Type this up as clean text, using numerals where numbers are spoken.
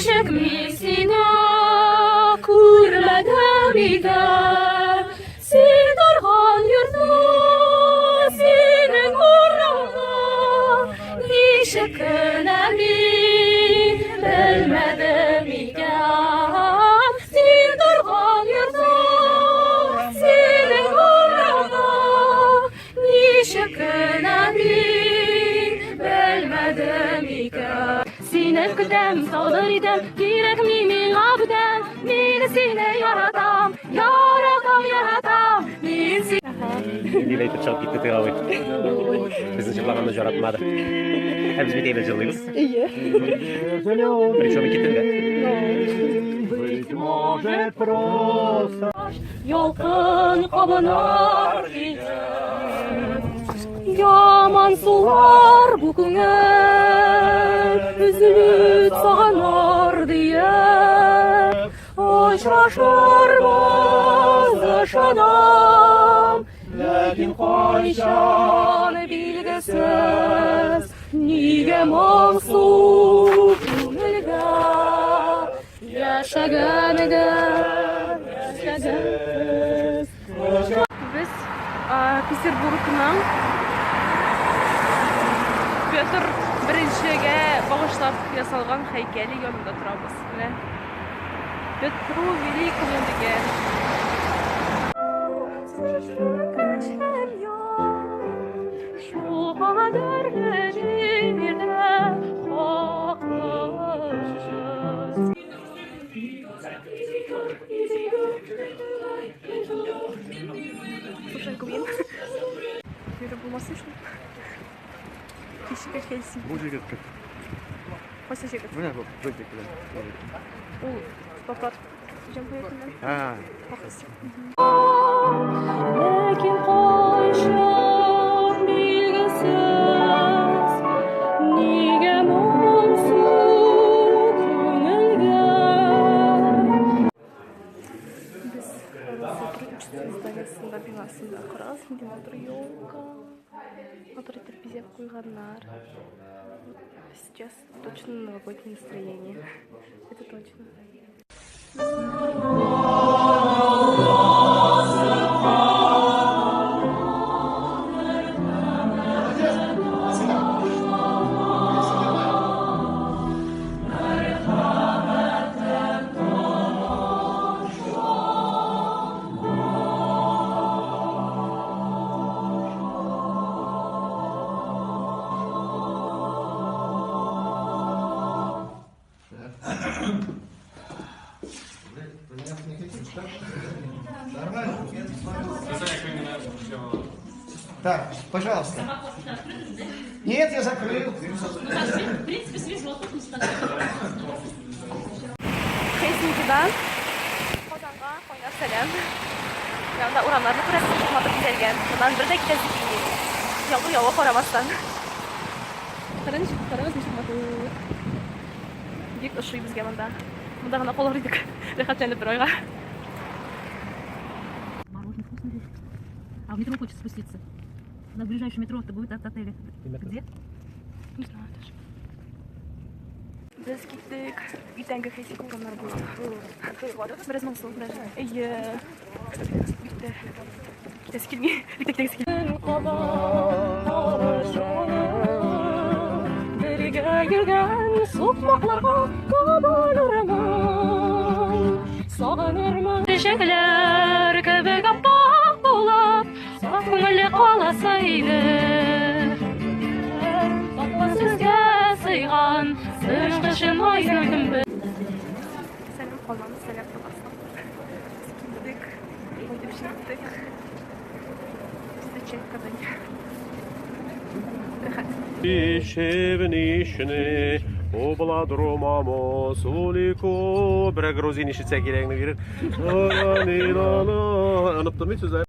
Ничек мин сине күрмәдем икән? Син торган йортны, синең урыныңны ничек кенә мин белмәдем икән? Син торган йортны, синең урыныңны ничек кенә мин белмәдем икән? Сине көтәм, сабыр итәм, кирәкми миңа бүтән. Мин сине яратам, яратам, яратам. Мин сине Нинди әйтеп чыгып китте теге абый. Безнең җырлаганны яратмады. Ә без бит әйбәт җырлыйбыз. Әйе. Причем ике телдә. Быть может, просто Ялкын кабынар дигән. Яман сулар бу күңел, өзелеп сагыныр диеп. Очрашырбыз, ышанам, ләкин кайчан билгесез. Нигә моңсу күңелгә яшәгәнгә яшәгәнсез. Без Петербургның Петр Беренчегә багышлап ясалган һәйкәле янында торабыз. Менә Петру Великому дигән. Шул кадәрле җирдә хаклы. Слушай, Гвин. Йөреп булмасын шул. Кичке Хельсинки. Бу егет кем? Кайсы егет? Менә бу бөтен белән. Ул татар җәмгыятеннән. А, Ләкин кайчан билгесез, нигә моңсу күңелгә? Без Россотрудничество зданиясендә бинасында карагыз, нинди матур елка. Матур итеп бизәп куйганнар. Вот сейчас точно новогоднее настроение. Это точно. Так, пожалуйста. Нет, я закрыл. В принципе, свежо, тут не Хельсинкидан Казанга кайнар сәлам. Янда урамнарны күрәсез, бик матур бизәлгән. Моннан бер дә китәсе килми. Яңгыр явуга карамастан. Карагыз, карагыз ничек матур. Бик ошый безгә монда. Монда гына калыр идек. Рәхәтләнеп бер айга. Мороженое вкусное здесь. А в метро хочется спуститься. У нас ближайшее метро-то будет от отеля. Где? Не знаю даже. Без киттек. Иртәнге Хельсинки урамнары буйлап. Бераз моңсу даже. Әйе. Бик тә китәсе килми. Бик тә китәсе килми. Бергә йөргән сукмакларга табынырмын, сагынырмын. Чәчәкләр кебек аппак булып, саф күңелле каласы иде. Татлы сүзгә сыйган сыр майны кембе. Сәлам Казан, сәлам Татарстан. Без килдек, кайтып җиттек. Встречай Казань. Рәхәт. Ишевнишне обладромамо сулико. Берәр грузин ишетсә кирәгеңне бирер. Оныттым мин сүзләрне.